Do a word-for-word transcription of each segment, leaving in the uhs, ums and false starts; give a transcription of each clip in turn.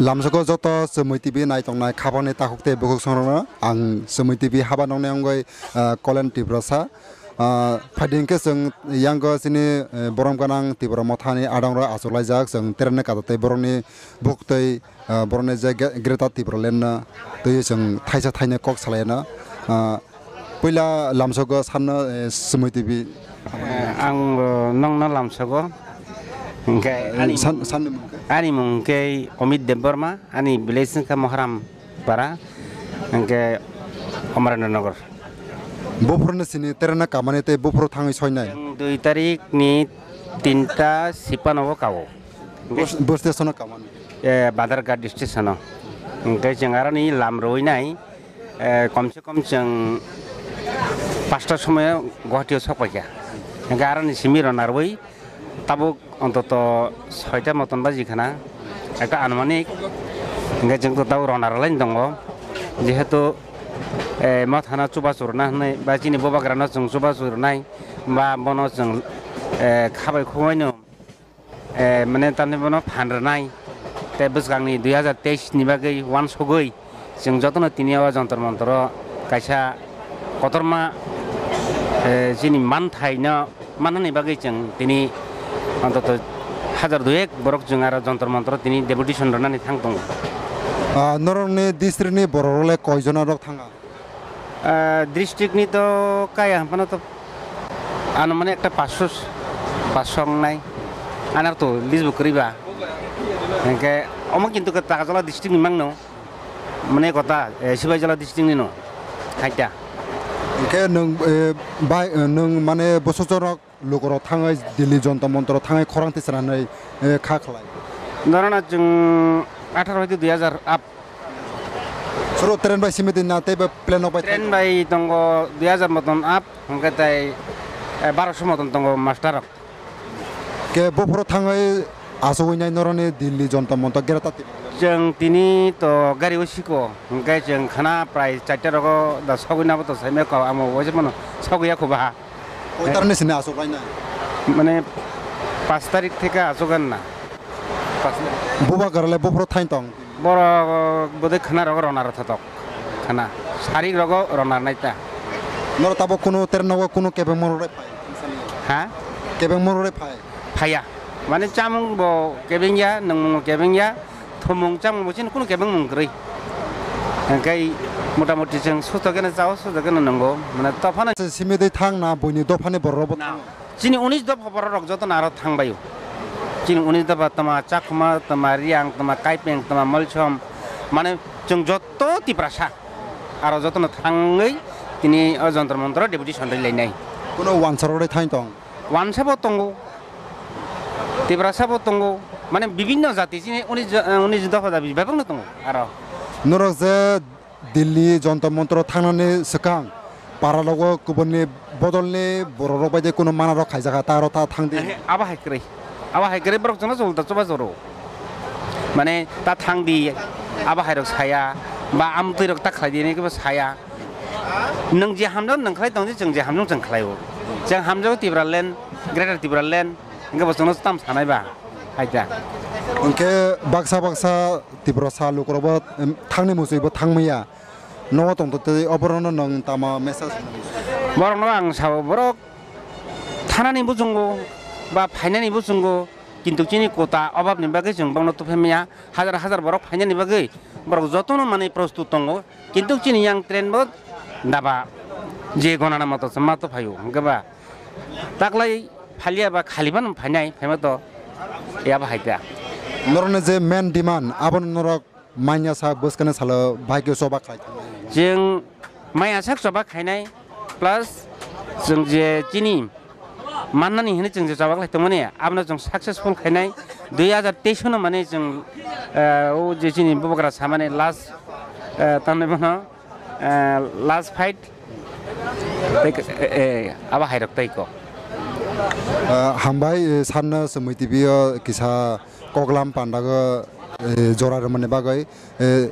Lamsogo joto Chumui T V naitongnai khapangni takhuk tei bukhuk songrokno ang Chumui T V haba nongni wngwi, ah, Kolen Tiprasa. Ah, phaidi hwnkhe chwng yango chini, eh, borom gwnang Tipra mothani adongrok achuklaijak, chwng terene kata tei borokni buktwi, ah, borokni je ge-, Greater Tipraland no twiwi chwng thaisa thainai kok salaino. Ah, puila lamsogo sanno, eh, Chumui T V. Eh, ang, eh, nongno lamsogo. Hwnkhe ani, san-, sanni mung khe? Ani mung khe Omit Debbarma, ani village wngkha Moharam para, hwnkhe Omrendra Nagar. Buphuruni sini terena kamani tei buphuru thangwi soinai? Chwng dui tarik ni tinta sipano o kao. Bus-, bus station o kamani? Eh, Badharghat station o. Hwnkhe chwng aroni lam rwinai, eh, komse kom chwng pasta somoyo Guwahati o sok paikha. Hwnkhe aroni simi rona rwi tabuk ontoto soita moton baji khana, ekta anumanik. Hwnkhe chwng to tabuk rona rwlaini tongo, jehetu, eh, mothano chubachu rwna hwnwi ba chini bubagrano chwng chubachu rwnai ba bono chwng, eh, khabai khubaino, eh, mane tamni bono phan rwnai tei bwskangni dui hazar teis ni bagwi uansugwi chwng jotono tini o Jantar Mantar o kaisa kotorma, eh, chini manthaino manani bagwi chwng tini ontoto hajar duiek borok chwng aro Jantar Mantar o tini deputation rwnani thang tongo. Ah, norokni district ni borok rok le koi jona rok thanga? Ah, district ni to kaya hwnphano to ano mane ekta passo, passo wngnai. Ano to list bo kwrwi ba. Hwnkhe omo kintu Takarjala district ni mangno. Mane kota, eh, Sipaijala district ni no. Haita. Hwnkhe nwng, eh, bai, eh, nwng mane bwswk chorok lukurok thangwi Delhi Jantar Mantar o thangwi khorang tisranai, eh, kha khlai. Norona chwng atharo hoite dui hazar up. Suru train bai simi din na tei ba plane rok bai? Train bai tongo dui hazar moton up, hwnkhe tai, eh, baroso moton tongo master rok. Ke buphuru thangwi asugwi nai noroni Delhi Jantar Mantar Greater Tipraland? Chwng tini to gari o siko, hwnkhe chwng khana prai charta rogo da sogwi nabo to saimaya kho, amo waisa mano sogwi ya kho baha. Koi tarni sini asuk lainai? Mane, pas tarik theke asuk anna. Pas tarik. Bubagra le buphuru thain tong? Borok bodoi khana rogo rona rwtha tok. Khana. Sarik rogo rona rwnai ta. Noro tabuk kunu tere nogo kunu kebeng moro re phai? Ha? Kebeng moro re phai? Phaiya. Mane chamung bo kebeng ya, nwngmung bo kebeng ya. Thumung chamung bo chini kunu kebeng mung kwrwi. Hwnkhe mota moti chwng susto khe no chao, susto khe no nwngo. Mane dophano. Simi dei thang na buini dophani borok rok bo thango? Chini unis dopha borok rok joto no aro thang bai o. Chini unis dopha tama Chakhuma, tama Riang, tama Kaipeng, tama Molsom. Mane chwng joto Tiprasa. Aro joto no thangwi tini o Jantar Mantar o deputation rwlainai. Kuno wansa rok rwi thang tong? Wansa bo tongo. Tiprasa bo tongo, mane bibinno jati chini unis, unis dopha dabi bebakno tongo aro. Norok je Delhi Jantar Mantar o thangnani swkang para logo kubunni bodolni borok rok bai de kuno mana rok khaijak kha ta aro ta thang di. Ehe, abo hai kwrwi, abo hai kwrwi borok chwngno ulta chuba choro. Mane ta thang di, abo hai rok saya ba amtwi rok ta khlai di hinwi kebo saya. Nwng je hamjak nwng khlai tong di, chwng je hamjak chwng khlai o. Chwng hamjago Tipraland, Greater Tipraland. Hwnkhe bo chwngno tam sanai ba, hai ta. Hwnkhe baksa baksa Tiprasa lukurokbo, em, thangni muchungbo thangmaya. Nogo tongtotwi oborokno nwng tama message? Borokno ang sao, borok thanani buchungo ba phainani buchungo, kintu chini kota obabni bagwi chwng bokno tubui maya. Hajar hajar borok phainani bagwi borok jotono manwi prostut tongo, kintu chini yang train bo daba je gonana moto se ma to phaio, hwnkhe ba taklai phalia ba khali phano phainai, phaima to yabo hai ta. Norokni je main demand, abono norok manya sak bwskani salo bahai khe choba khlai thangnai? Chwng manya sak choba khainai, plus chwng je chini mannani hinwi chwng je choba khlai tongmani, abono chwng successful khainai. Dui hazar teis no mane chwng, eh, o je chini bubagra samani last, eh, tamni bono, eh, last fight tei, eh, eh, abo hairok tei ko. Eh, hambai, eh, sanno Chumui T V o kisa koklam pandago, eh, jora rwmani bagwi, eh,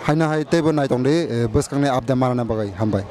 haino hai teibo naitongdi, eh, bwskangni update manani bagwi hambai.